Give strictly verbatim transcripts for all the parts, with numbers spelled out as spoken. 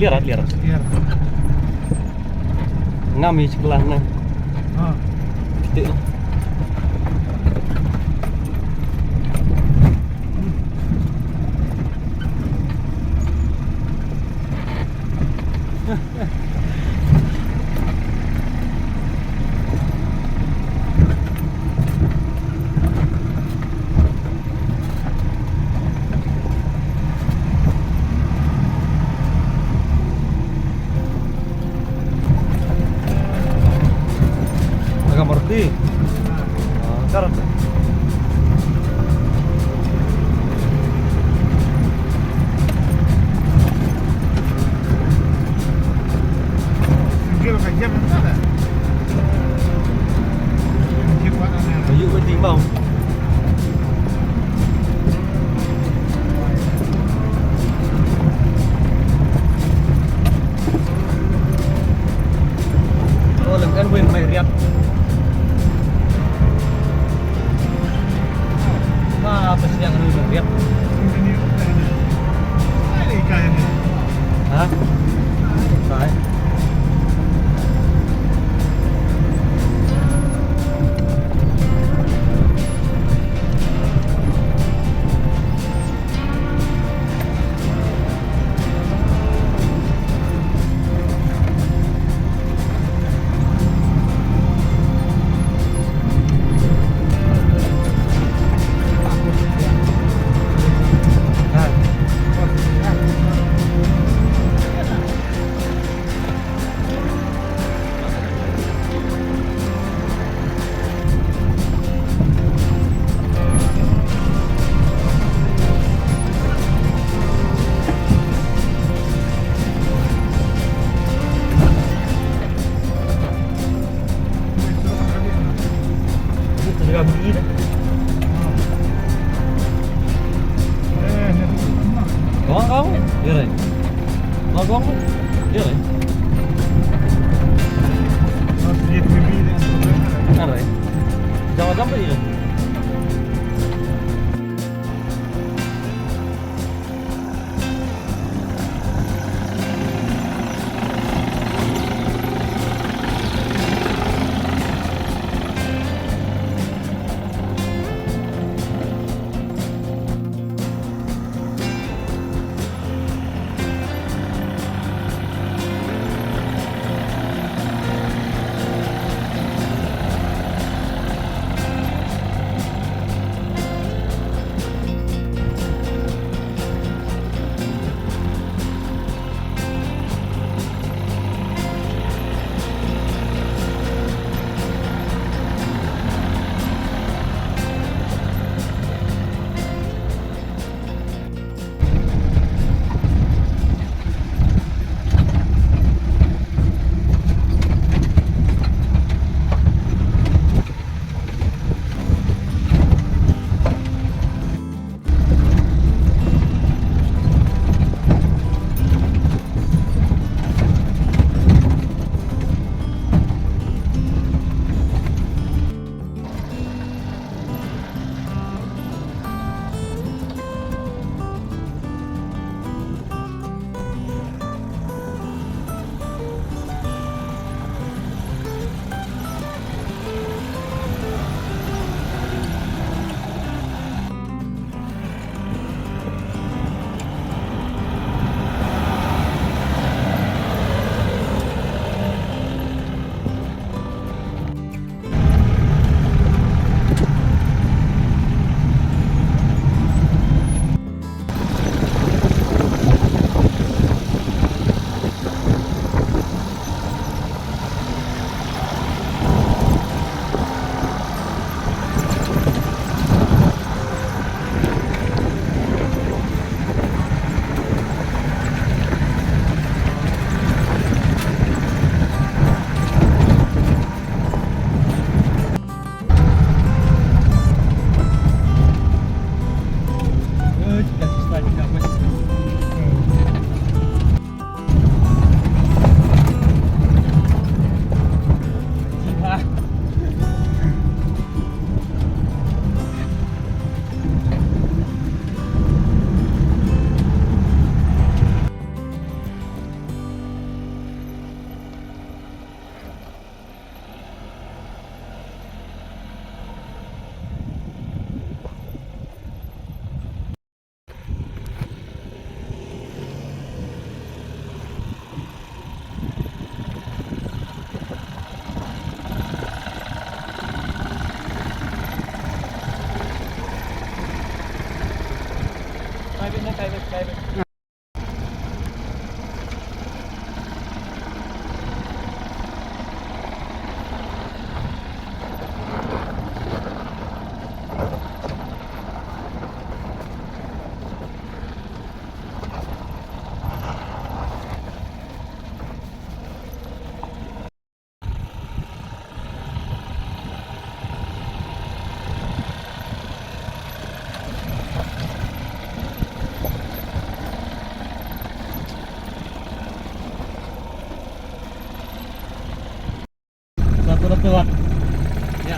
Liar, liar. Liar. Ngam i sekolah na. Ha. Titik lah. Agak merti. Ah, karat. Single ka jam na da. Ayu ka timbang. Oh, lem kan win mai riat. Wah, apa sih yang ini riat? Ha? Sai. Kong kong, dire. Kong kong, dire. Are. Jangan sampai, dire. Satu letup. Ya.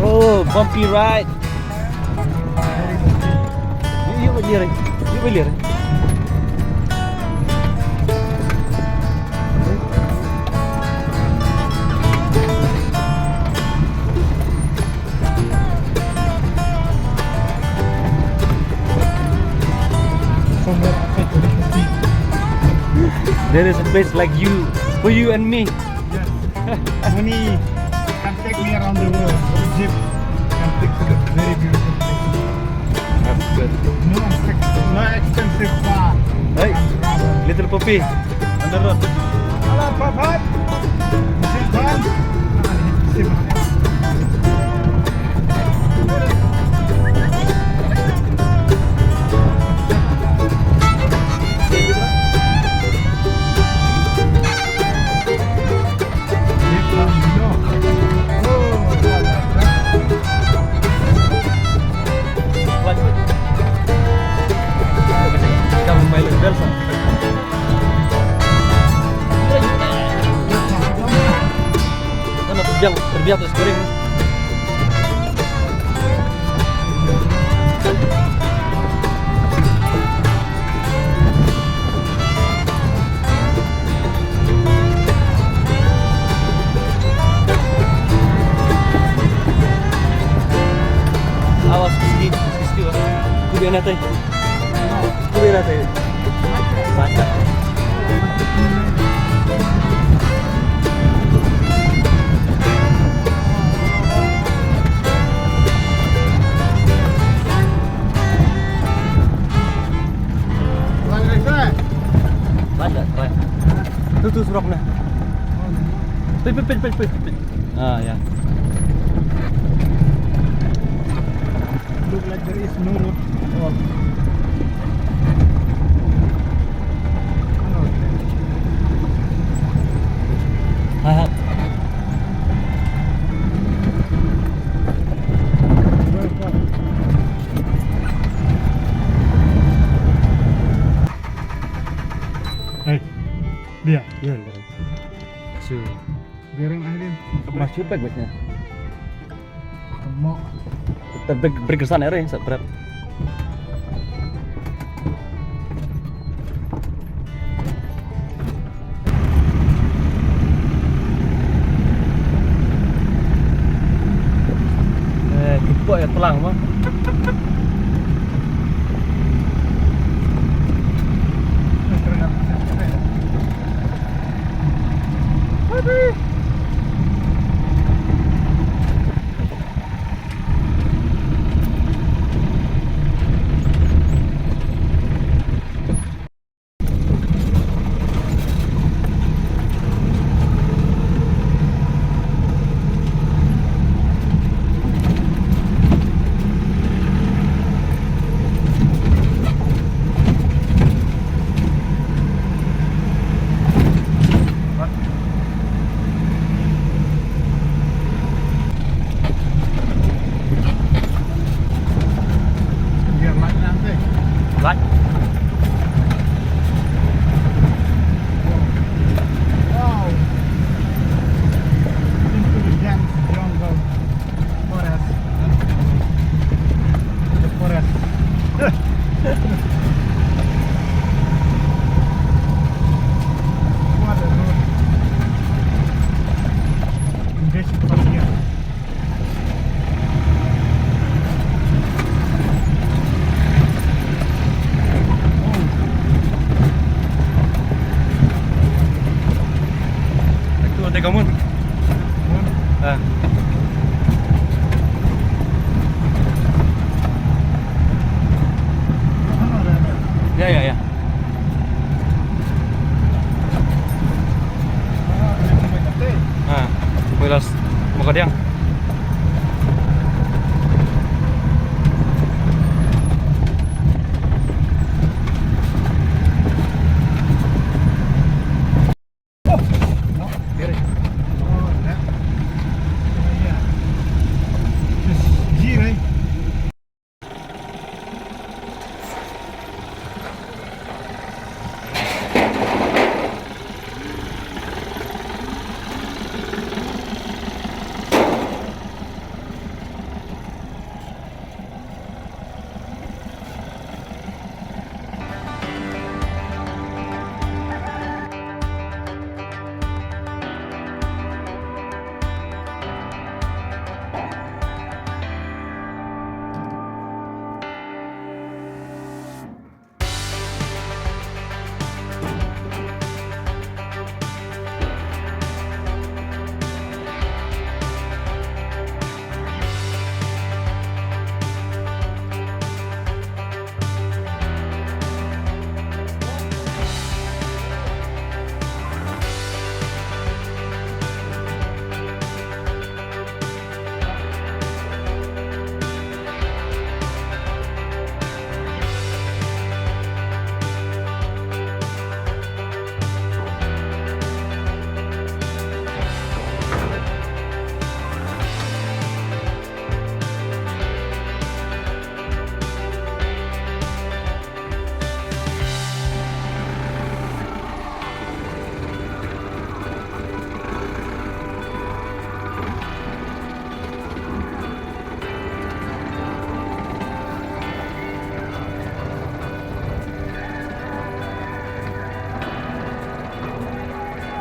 Oh, bumpy ride. Ïa, ïa, ïa, ïa. There is a place like you, for you and me. Yes. Money can take me around the world. Egypt can take me to very beautiful places. That's good. No expensive, no expensive car. Hey, little puppy, on the road. Hello, Papa. Sit down. Sit down. Terbiang, terbiang tu sekering. Awas, sikit, sikit, sikit, ah. Kubi natai. Kubi natai. Baca. Tu surok na. Pit, pit, pit, pit, pit, pit. Ah, ya. Look like there is no road at all. Ano, ha, ha. Hey, dia. Ya, ya. Su. Bereng ailin. Mas cepet, Mas, ya. Mo. Ter break, break kesan ya, Re, sa prep. Eh, kipok ya, telang, Bang. Aduh. Light. Wow. Into the dense jungle. Forest. The forest. What a road. Congestion from here. Itu ada kamu. Ah. Ya, ya, ya. Ha, buenas. Makadiang.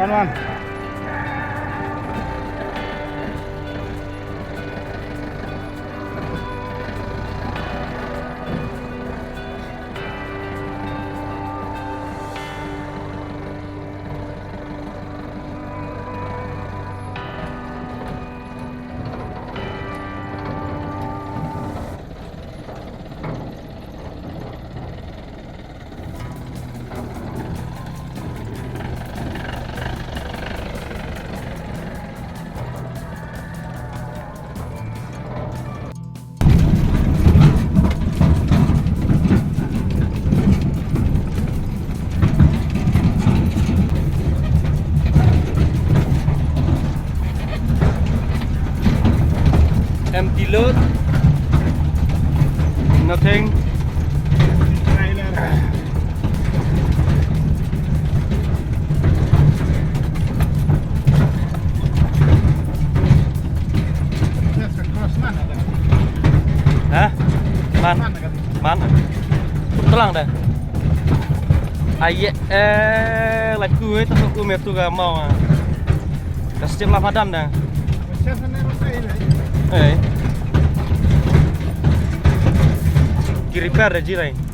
Wan, wan. Tlang da. Aye, eh, la ku, eh, tu ku me tu ga mau, ah. Ka step la padan da. Eh. Ki repair da jirai.